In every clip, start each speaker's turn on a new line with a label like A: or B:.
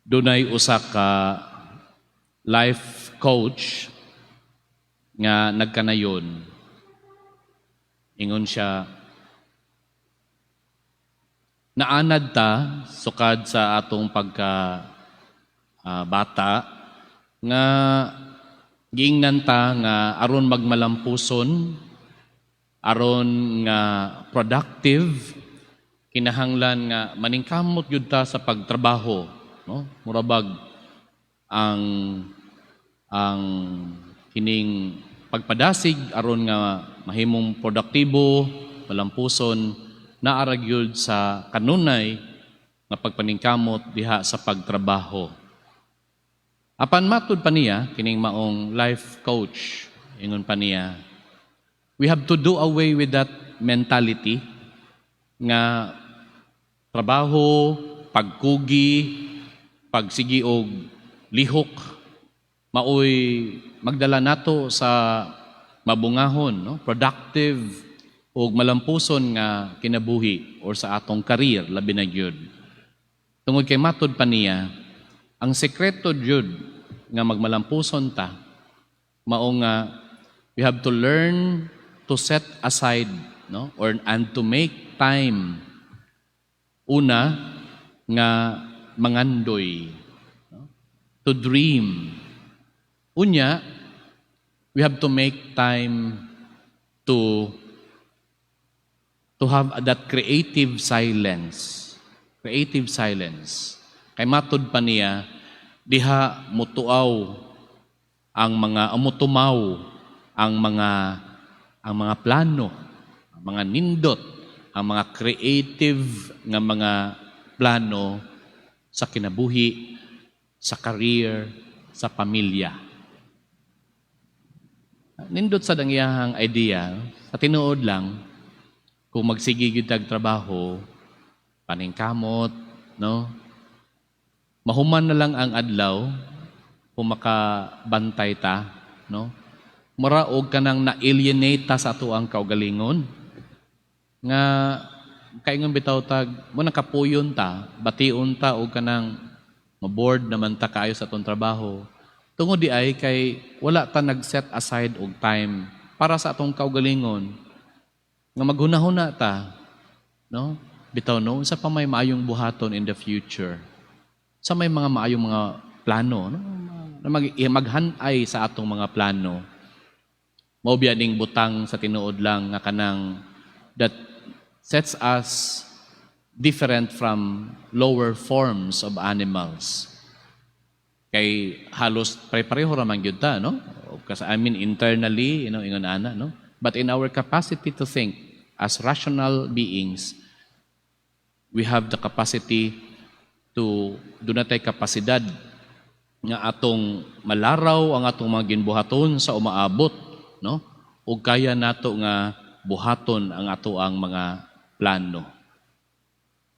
A: Dunay usa ka life coach nga nagkanayon. Ingon siya, naanad ta sukad sa atong pagka bata nga giingnan ta nga aron magmalampuson, aron nga productive, kinahanglan nga maningkamot gyud ta sa pagtrabaho, no? Murabag ang kining pagpadasig aron nga mahimong produktibo, malampuson, naa ra gyud sa kanunay nga pagpaningkamot diha sa pagtrabaho. Apan matud pa niya, kining maong life coach, ingon pa niya, we have to do away with that mentality nga trabaho, pagkugi, pagsigi og lihok maoy magdala nato sa mabungahon, no? Productive ug malampuson nga kinabuhi or sa atong career labi na gyud. Tungod kay matud pa niya, ang sekreto gyud nga magmalampuson ta mao nga we have to learn to set aside, no, or and to make time, una nga mangandoy, no? To dream. Unya, we have to make time to have that creative silence. Creative silence. Kay matud pa niya, diha mutuaw ang mga mutumaw ang mga plano, ang mga nindot, ang mga creative nga mga plano sa kinabuhi, sa career, sa pamilya. Nindot sa ang iyahang idea, sa tinuod lang, kung magsige gyud tag trabaho, paningkamot, no? Mahuman na lang ang adlaw kung makabantay ta, no? Mura og kanang na-alienate ta sa atoang kaugalingon. Nga kaingon bitaw tag mo nakapuyon ta, bation ta og kanang mabored naman ta kaayo sa atong trabaho. Tungod di ay kay wala ta nag-set aside og time para sa atong kaugalingon nga maghunahuna ta, no? Bitaw, no, unsa pa may maayong buhaton in the future? Sa may mga maayong mga plano, no? Na maghan-ay sa atong mga plano. Mao biya ning butang sa tinuod lang nga kanang that sets us different from lower forms of animals. Kay halos pare-pareho ra man gyud ta, no? Kasi I mean internally, ingon ana, no? But in our capacity to think as rational beings, we have the capacity to, duna tay kapasidad nga atong malaraw ang atong mga ginbuhaton sa umaabot, no? Ug kaya nato nga buhaton ang ato ang mga plano.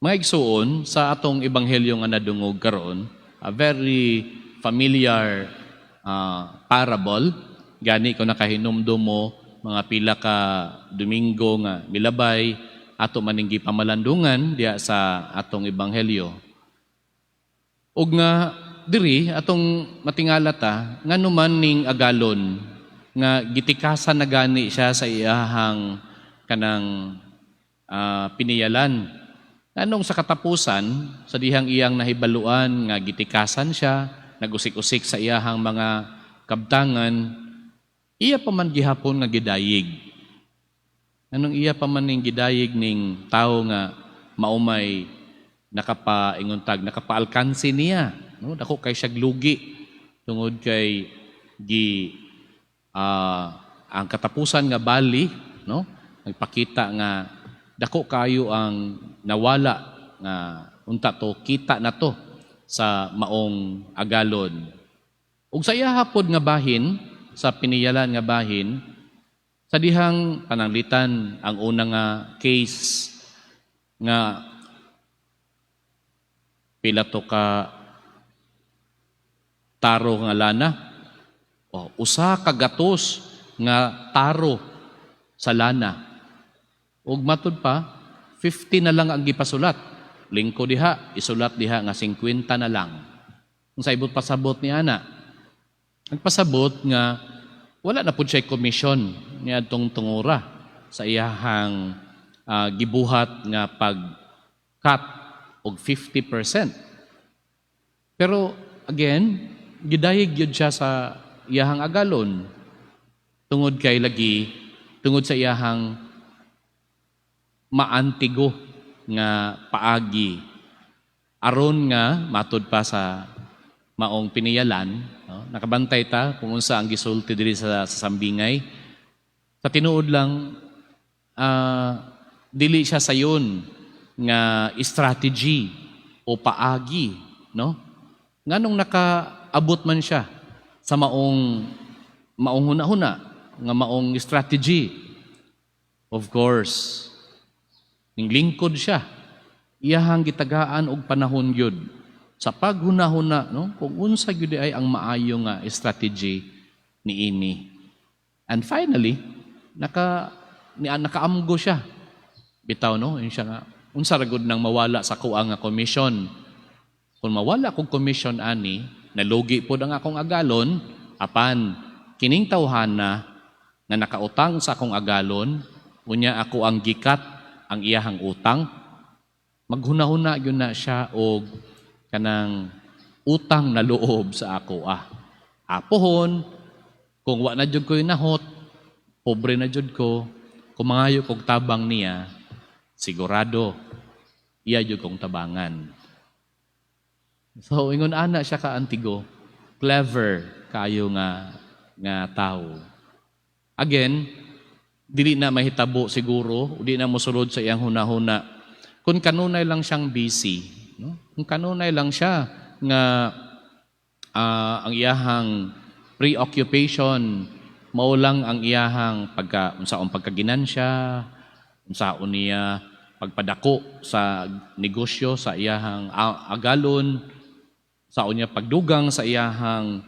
A: Mga igsuon, sa atong ebanghelyo nga nadungog karon, a very familiar parable, gani kung nakahinumdum mo mga pila ka Domingo nga milabay, ato maning gipamalandungan diha sa atong ebanghelyo. Ug nga diri atong matingala ta ngano man ning agalon nga gitikasan na gani siya sa iyahang kanang piniyalan. Anong sa katapusan, sa dihang iyang nahibaluan nga gitikasan siya, nagusik-usik sa iyahang mga kabtangan, iya pa man gihapon nga gidayig. Anong iya pa man ning gidayig ning tao nga maumay nakapaingon tag, nakapaalkansi niya, no? Dako kay siya lugi tungod kay gi ang katapusan nga bali, no, nagpakita nga dako kayo ang nawala nga unta to kita na to sa maong agalon. Ug sa iya hapod nga bahin, sa piniyalan nga bahin, sa dihang pananglitan ang una nga case nga pila to ka taro nga lana. O, 1 ka gatos nga taro sa lana. Ug matud pa, 50 na lang ang gipasulat. Lingko diha, isulat diha nga 50 na lang. Kung sa ibot pasabot ni ana. Nagpasabot nga wala na pud siya komisyon niadtong tungura sa iyahang gibuhat nga pag-cut og 50%. Pero again, gidayeg gyud siya sa iyahang agalon tungod kay lagi tungod sa iyahang maantigo nga paagi aron nga matud pa sa maong piniyalan, no? Nakabantay ta kung unsa ang gisulti diri sa sambingay. Sa tinuod lang, dili siya sayon nga strategy o paagi, no? Nganong nakaabot man siya sa maong huna-huna nga maong strategy? Of course, ning lingkod siya. Iyahang gitagaan og panahon gyud sa paghuna-huna, no, kung unsa gyud ay ang maayo nga strategy niini. And finally, nakaamgo siya. Bitaw, no, yun siya nga unsa ra gud nang mawala sa kuha nga commission. Kung mawala kong commission ani, nalugi pod ang akong agalon, apan kining tawhana nga nakautang sa akong agalon, unya ako ang gi-cut ang iyahang utang, maghuna-huna gyud na siya og kanang utang na loob sa ako ah. Apohon, kung wa na jud ko'y nahot, pobre na jud ko, kung mangayo kog tabang niya, sigurado, iya jud kong tabangan. So, ingon ana siya ka antigo, clever kaayo nga tao. Again, dili na mahitabo siguro, di na mosulod sa iyang hunahuna. Kung kanunay lang siyang busy, no? Kung kanunay lang siya nga ang iyahang preoccupation mao lang ang iyahang pagka unsaon pagkaginansya, unsaon niya pagpadako sa negosyo sa iyahang agalon, saon niya pagdugang sa iyahang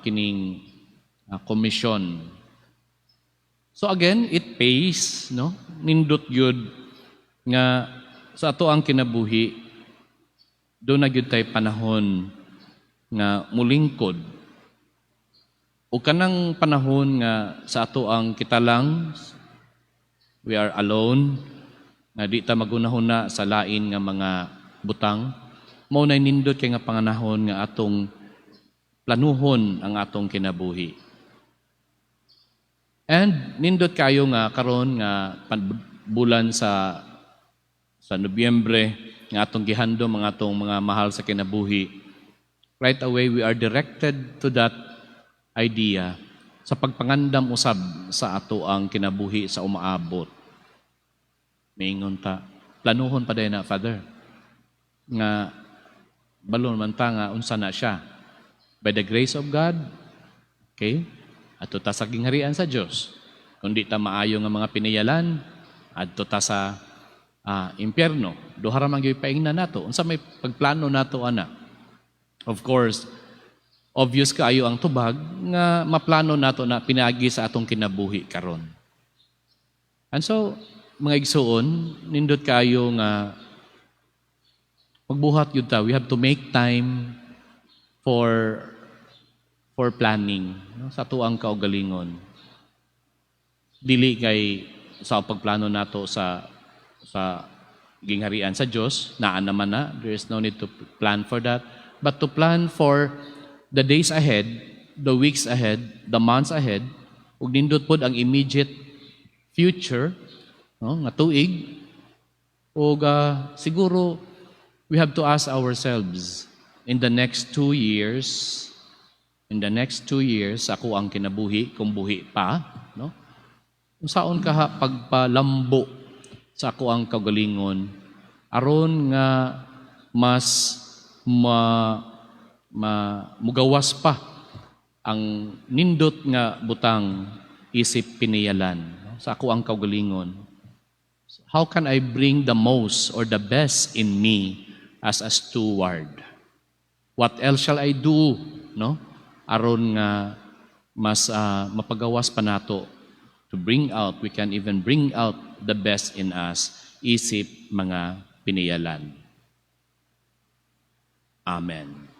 A: kining komisyon. So again, it pays, no? Nindot gyud nga sa ato ang kinabuhi duna gyud tay panahon nga mulingkod. O kanang panahon nga sa ato ang kita lang, we are alone, nga di ta magunahuna sa lain nga mga butang, mao nay nindot kay nga panganahon nga atong planuhon ang atong kinabuhi. And nindot kayo nga karon nga bulan sa Nobyembre nga atong gihandom ang atong mga mahal sa kinabuhi. Right away we are directed to that idea sa pagpangandam usab sa ato ang kinabuhi sa umaabot. Maingon ta, planuhon pa na, Father, nga balon man ta nga unsa na siya. By the grace of God, okay, adto ta sa gingharian sa Dios. Kung di ta maayo nga mga piniyalan, adto ta sa impyerno. Duha ra man gyud paingnan nato. Unsa may pagplano nato ana? Of course, obvious kaayo ang tubag nga maplano nato na pinaagi sa atong kinabuhi karon. And so, mga igsuon, nindot kaayo nga magbuhat gyud ta. We have to make time for planning, no, sa atuang kaugalingon. Dili kay sa pagplano nato sa gingharian sa Dios, naa naman na, there is no need to plan for that, but to plan for the days ahead, the weeks ahead, the months ahead, ug nindot pod ang immediate future, no, nga tuig. Ug siguro we have to ask ourselves in the next 2 years, in the next 2 years ako ang kinabuhi, kung buhi pa, no, unsaon kaha pagpalambo sa ako ang kaugalingon aron nga mas ma mugawas pa ang nindot nga butang isip piniyalan, no, sa ako ang kaugalingon? How can I bring the most or the best in me as a steward? What else shall I do, no, aron nga mas mapagawas pa nato to bring out, we can even bring out the best in us isip mga piniyalan? Amen.